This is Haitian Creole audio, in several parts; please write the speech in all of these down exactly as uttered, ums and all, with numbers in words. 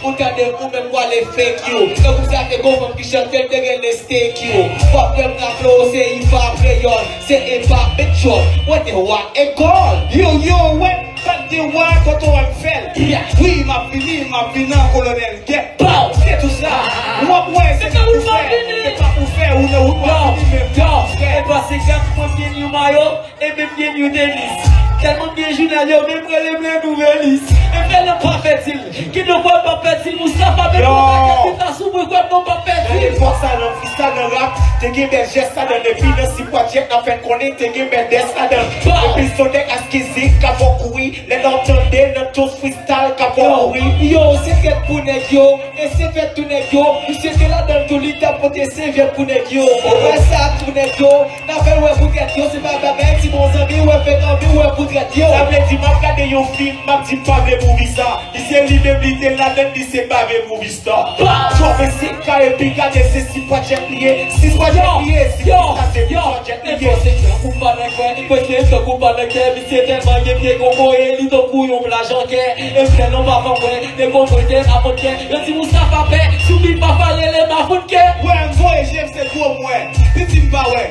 Ou tande ou menm w ale fake you. Nan gwoup sa te gon fanm ki chante l te rele Stay Q. Fòk menm raple w se hip hop kreyòl, se hip hop big shot. What the what a call. Yo, yo, wè, bat de wa, kote w wè m fè l. Yeah. Wi, m ap vini, m ap vin an kolonèl. Get pow, se tou sa. W ap wè, se pa pou fè, se pa pou fè, ou nan wout w ap vini, men yo, frè. E pase gad mwen byen yon mayo. E menm gen New Delhi. Tèlman gen jounal yo menm rele m le nouvelis. E fè l pa fè dil. Ki nou kwè pa fè dil. Moustapha menm kontakte pita sou mwen kwè nou pa fè dil. Nan epòk sa nan freestyle nan rap, te gen bèl jès ladan epi nan sipwa djèt nan fè n konnen te gen bèl dès ladan. Epi son nèg askizik ka fè w kouri, lè n ap tande nan tout freestyle ka fè w kouri. Yo, se fèt pou nèg yo, e se fèt tou nèg yo. Misye te ladan tou li t ap pote sevyèt pou nèg yo. Ou wè sa tou nèg yo. N ap fè l wè pou tèt yo, se pa bagay ti bon zanmi, wè fèk anvi wè pou tèt yo. Sa vle di m ap gade yon fim, m ap di m pa vle movie sa. Misye li menm li te ladann, li se pa vle movie star. Twò vle se ka epi gade se si pwojè li ye, si pwojè li ye, si pwojè li ye. Yo, yo, yo, yo. Tankou pa nan kwè, mwen se tankou pa nan kè, misye tèlman gen pye gongo e li tankou yon plaj an kè. E fè non pa fè kwè, de gongo te apot kè. Yo di Moustapha pè, sou bi pa fa rele ma fout kè. Wè, m voye je m se gwo m wè, piti m pa wè.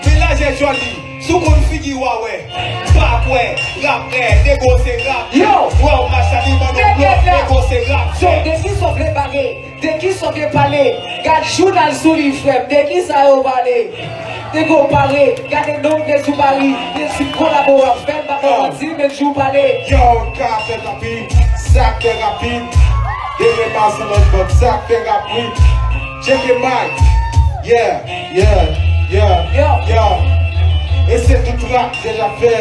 Men lajè jòli, sou konn figi w a wè. Pa kwè, rap rè, nego se rap. Yo! Wè w mache li ban nou blòf, nego se rap. So, de kisa w vle pale? De kisa w vle pale? Gad jounal sou li, frè m, de kisa yo pale? Nego pare, gade non m vle sou Paris, men si kolabo w ap fè, m pa ka manti, men jou pale. Yo, ka fè rapid, sa k fè rapid. Demen pa sou lòt bòt, sa k fè rapid. Tcheke mic. Yeah, yeah, yeah, yeah. E se tout rap deja fè.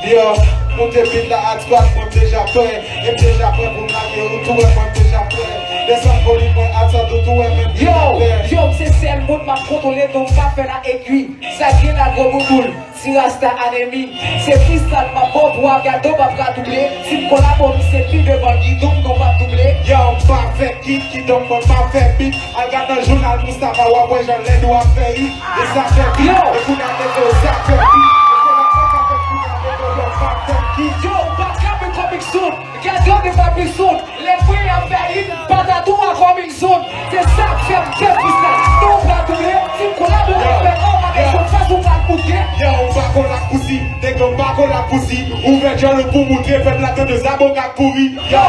Yo, moute beat la a twat, mwen m deja prè. E m deja prè pou m lage, ou tou wè mwen m deja prè. Desann volim mwen, atann ou tou wè menm ki pa pè. Yo, yo, m se sèl moun m ap kontwole, non m pa fè la egwi. Sa gen la gwo bouboul. Ti rasta anemi, se freestyle m ap ba w pou a gade w p ap ka double. Si m kolabo, m se pi devan gidon, non p ap double. Yo, m pa fè kit, kidonk mwen pa fè bit. Al gad nan jounal Moustapha, w ap wè jan lèd ou ap fè it. E sa fè bit, e kounye a nèg yo sa fè bit. E se la fòs avèk kounye a nèg yo pa fè kit. Yo, ou pa t ka men Coming Soon. Gade yo de pa pi soud. Lè mwen ap fè it, patatou a Coming Soon. Se sa k fè m fè freestyle. Non pa doule, si m kolabo, m fè on, pa bezwen fòs ou pa koute. Yo, m pa kolab pou si, nego m pa kolab pou si. Ouvè djòl ou pou moutre pèp la tande zaboka k pouri. Yo,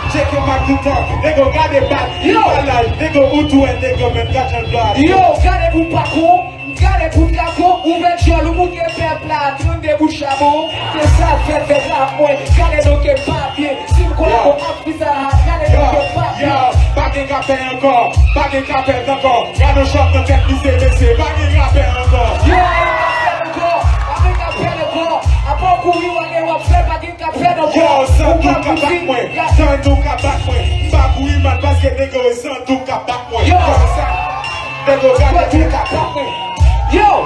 tcheke mak toutan, nego gade bak. Yo, pa laj, nego ou tou wè, nego menm gad jan l bat. Yo, gade pou pako. Gade bout kato, ouvè djòl ou, moute pèp la, trannde bout chabon. Se sa k fè fèt la, mwen, gade non ke m pa byen. Si m kolabo ap fisa a, gade non ke m pa byen. Yo, pa gen rapè ankò, pa gen rapè ankò. Gade yon chòk nan tèt misye, mesye, pa gen rapè ankò. Yo, pa gen rapè ankò, pa gen rapè ankò. Apa w kouri w ale w ap fè, pa gen rapè ankò. Yo, san tou ka bat mwen, san tou ka bat mwen. M pa kouri mal paske nèg yo san tou ka bat mwen. Yo. Konsa. Nego gade pye kaka. Yo!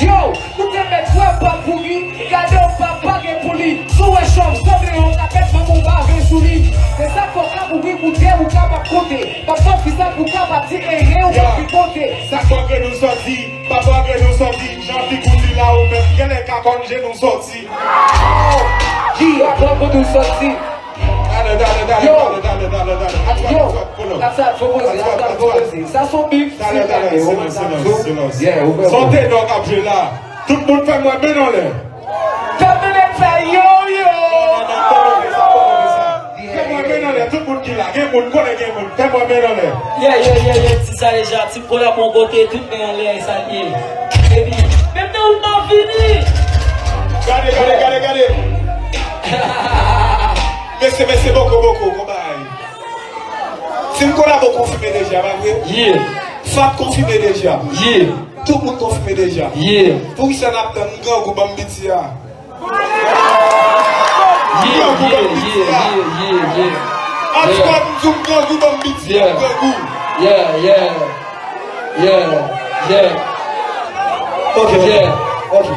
Yo! Nou te mèt wè pa pou li. Gade w pa pa gen pou li. Si w wè chòv sanble yon lapèt, manman w bave sou li. Se sa k fè w ka pou wi koute, ou kapab konte. Pa fè fisa pou kapab di enhen ou pa ki konte. Sa k fè ke nou sòti, pa fè ke nou sòti. Jan figi w di la ou menm, genlè ka konn je nou sòti. Ki aprann pou nou sòti. Dale, dale, dale, dale, dale, dale, dale. Yo, atwal, atwal, pull up. Atwal, atwal, atwal. Sa se yon beef. Dale, dale, silans, silans, silans. Yeah, ouvè, ouvè. Son tenò k ap jwe la. Tout moun fè mwen men anlè. Fè men anlè, fè yo, yo. Non, non, non, pa move sa, pa move sa. Fè mwen men anlè, tout moun ki la. Gen moun, konnen gen moun. Fè mwen men anlè. Yeah, yeah, yeah, yeah, ti sa deja. Ti kolabo kote, tout men anlè, sa l ye. Epi, menm nan ou pa vini. Gade, gade, gade, gade. Mesye, mesye, boko, boko, gon bagay. Team Kolabo konfime deja, pa vre? Yeah. Fat konfime deja. Yeah. Tout moun konfime deja. Yeah. Poukisa n ap tann grangou ban m biti a? Yeah, yeah, yeah, yeah, yeah, yeah. An tou ka, m di w grangou ban m biti a, grangou. Yeah, yeah. Yeah, yeah. Ok, ok. Yeah. Ok.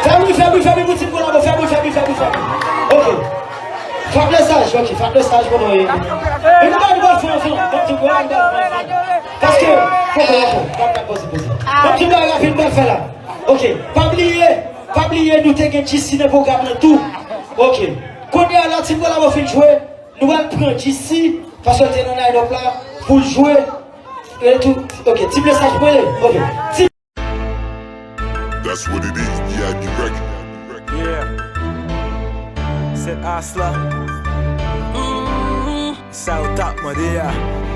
Fè bri, fè bri, fè bri pou Team Kolabo, fè bri, fè bri, fè bri, fè bri. Ok. Fap le saj, ok, fap le saj, bon, non, e. E nou ba nou bal fon, fon, fon, fon, fon, fon. Paske, fon, fon, fon, fon, fon, fon, fon. Bon, ti bagay rapid, bon, fè la. Ok, pa bliye, pa bliye, nou te gen G C nan pwogram nan tou. Ok. Kounye a la, Team Kolabo fin jwe. Nou pral pran G C, paske l te nan line-up la, pou l jwe. E tou, ok, ti mesaj mwen ye. Ok. Ti That's what it is, D I B Record. Yeah. Sèt as la. Sa yo t ap mande a.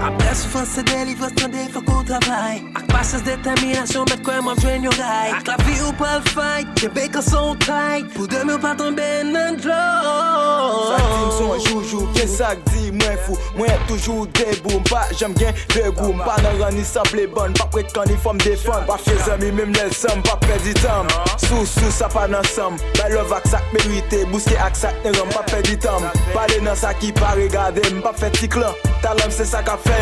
Aprè soufrans se delivrans, tande fòk ou travay. Ak pasyans, detèminasyon, mèt kwè m ap jwenn yon ray. Ak lavi ou pral fight, kenbe kanson w tight. Pou demen w pa tonbe nan dlo. Sa k di m se yon joujou, kisa k di mwen fou. Mwen toujou debou, m pa janm gen de gou. M pa nan ran ni sanble bann, m p ap ret kan ni fò m defann. Pa fye zanmi, menm lè l san m, p ap pèdi tan m. Sou, sou, sa pa nan san m. Bay love ak sa k merite, bouske ak sa k nan ran m, p ap pèdi tan m. Pale nan sa ki pa regade m, m p ap fè ti klan. Talan m se sa k ap fè